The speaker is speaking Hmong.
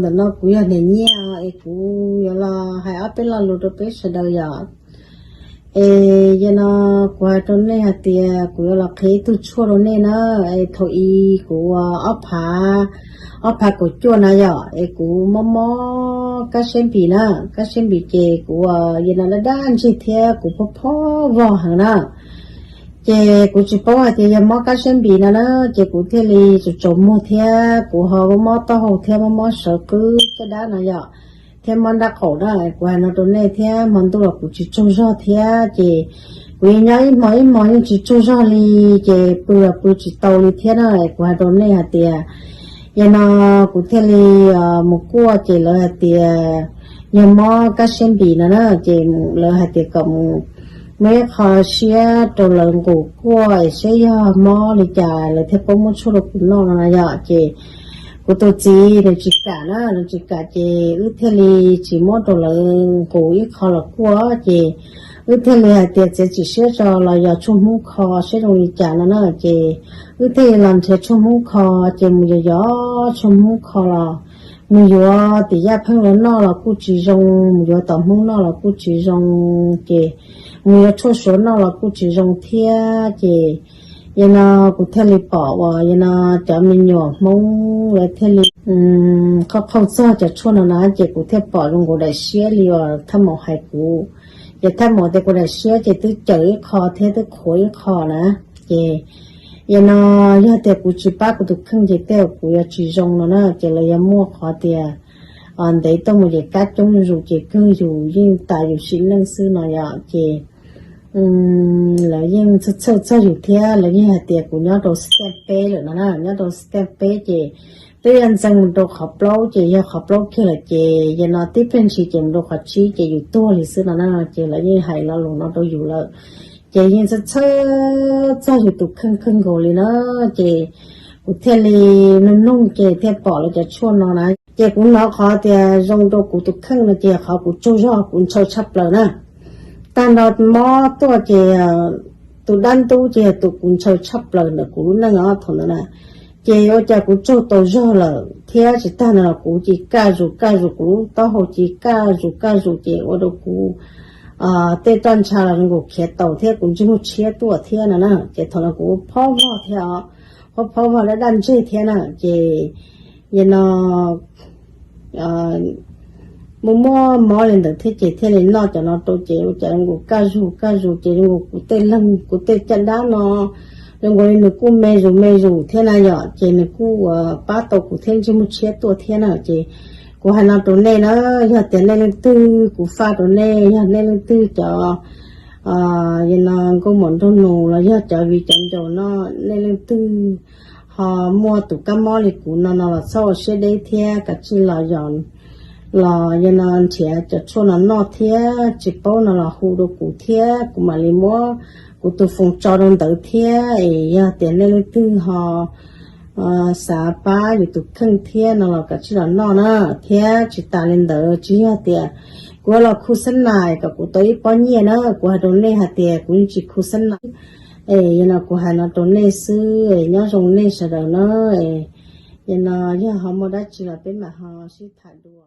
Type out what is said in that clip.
Ntawm no kuv yog Niam Nyiaj es kuv yuav los hais ob peb lo lus rau peb sawv daws yom. Es yog no kuv hais rau nej hais tias kuv yuav los qhia ib tug tshuaj rau nej na. Es thaum i kuv ua ob phav, ob phav kaum cuaj na yom, es kuv mob mob kab siab npis na, kab siab npis ces kuv ua yog no dab dab ntseg thiab kuv phob phob vog heev na. Ces kuv tsis paub hais tias yog mob kab siab npis no na, ces kuv thiaj li tsaus tsaus muag thiab kuv ho mob mob taub hau thiab mob mob sawv qwb caj dab no yom, thiab mob nrab qaum na. Kuv hais no rau nej thiab hmo ntuj los kuv tsis tsaug zog thiab ces kuv yeej nyob ib hmo ib hmo yeej tsis tsaug zog li, ces pw los pw tsis tau li thiab na. Kuv hais rau nej hais tias yog no kuv thiaj li mus kuaj ces lawv hais tias yog mob kab siab npis no na, ces lawv hais tias kom mus muab ib qho siab rau lawv nqus kuaj es saib yog mob li cas lawv thiaj paub muab tshuaj rau kuv noj no na yom. Ces kuv tus txiv nws tsis kam na, nws tsis kam ces wb thiaj li tsis muab rau lawv nqus ib qho los kuaj ces wb thiaj li hais tias txiav txim siab tso los yog tshuaj hmoob kho saib zoo li cas no na. Ces wb thiaj li los nrhiav tshuaj hmoob kho, ces mus yos yos tshuaj hmoob kho los mus yuav tim yaj pheej los noj los kuj tsis zoo, mus yuav tom hmoob noj los kuj tsis zoo, ces mus yuav tshuaj suav noj los kuj tsis zoo thiab. Ces yog no kuv thiaj li pom uas yog no cov me nyuam hmoob lawv thiaj li qhov qaug txog cov tshuaj no na, ces kuv thiaj pom zoo nkaus daim siab li uas thaj maum hais kuv. Ces thaj maum tias kuv daim siab ces twb cawm ib qho thiab twb qhuav ib qho na. Ces yog no yog tias kuv tsis pab kuv tus kheej ces tej zaum kuv yuav tsis zoo no na, ces lawv yuav muaj qhov tias ntev tuaj mus ces kab coob zus ces kawg yus yeej tas yus sim neej xwb no yom. Ces lawv yeej txhawj txhawj txog yus thiab lawv yeej hais tias kuv nyob rau step peb lawm no na, nyob rau step peb ces twb yog ntxeev mus rau qhov plaub ces yog qhov plaub kiag lawm ces yog no tib pliag ntshis ces mus rau qhov tsib ces yus tuag li xwb no na. Ces lawv yeej hais lo lus no rau yus lawm, ces yeej txhawj txhawj txog yus tus kheej kawg nkaus li na. Ces kuv thiaj li mloog mloog ces thiaj pom lawv cov tshuaj no na. Ces kuv hnov qhov tias zoo rau kuv tus kheej no ces qhov kuv tsaug zog kuv ntshaw tshaj plaws na. Tag nrho mob tuaj ces tus dab ntub ces tus kuv ntshaw tshaj plaws ntawm kuv lub neej os thaum ntawd na. Ces ua cas kuv tsaug tau zog lawm thiab tsis tag ntawd los kuv cia li kaj zus kaj zus kuv lub taub hau cia li kaj zus kaj zus ces ua rau kuv tej roj ntsha los zoo nkaus khiav taus thiab kuv ntsej muag tshiab tuaj thiab no na. Ces thaum no kuv phob vog thiab os, phob phob vog dab dab ntseg thiab na. Ces yog no muaj muaj mob li ntawd thiab ces thiaj li noj cov no rau ces ua cas zoo nkaus kaj zus kaj zus ces zoo nkaus kuv tej leeg kuv tej caj dab no zoo nkaus li nws kuj me zus me zus thiab na yom, ces nws kuj pab tau kuv thiab ntsej muag tshiab tuaj thiab na. Ces kuv hais no rau nej na, yog tias nej leej twg, kuv faj rau nej, yog nej leej twg cov yog no nkauj muam nraug nus los yog cov viv cov ncaus no, nej leej twg ho muaj tus kab mob li kuv no no los txhob ua siab deb thiab kav tsij los yog los yog no nrhiav cov tshuaj no noj thiab tsis paub no los hu rau kuv thiab kuv mam li muab kuv tus foos tso rau ntawd thiab. Es yog tias nej leej twg ho xav pab yus tus kheej thiab no los kav tsij los noj na. Thiab tsis tas li ntawd tsis yog tias kuv los khu xab nais kom kuv tau ib pob nyiaj na, kuv hais rau nej hais tias kuv yeej tsis khu xab nais. Es yog no kuv hais no rau nej xwb, nyob zoo nej sawv daws na. Yog no yog ho muaj dab tsi los peb mam ho sib tham dua.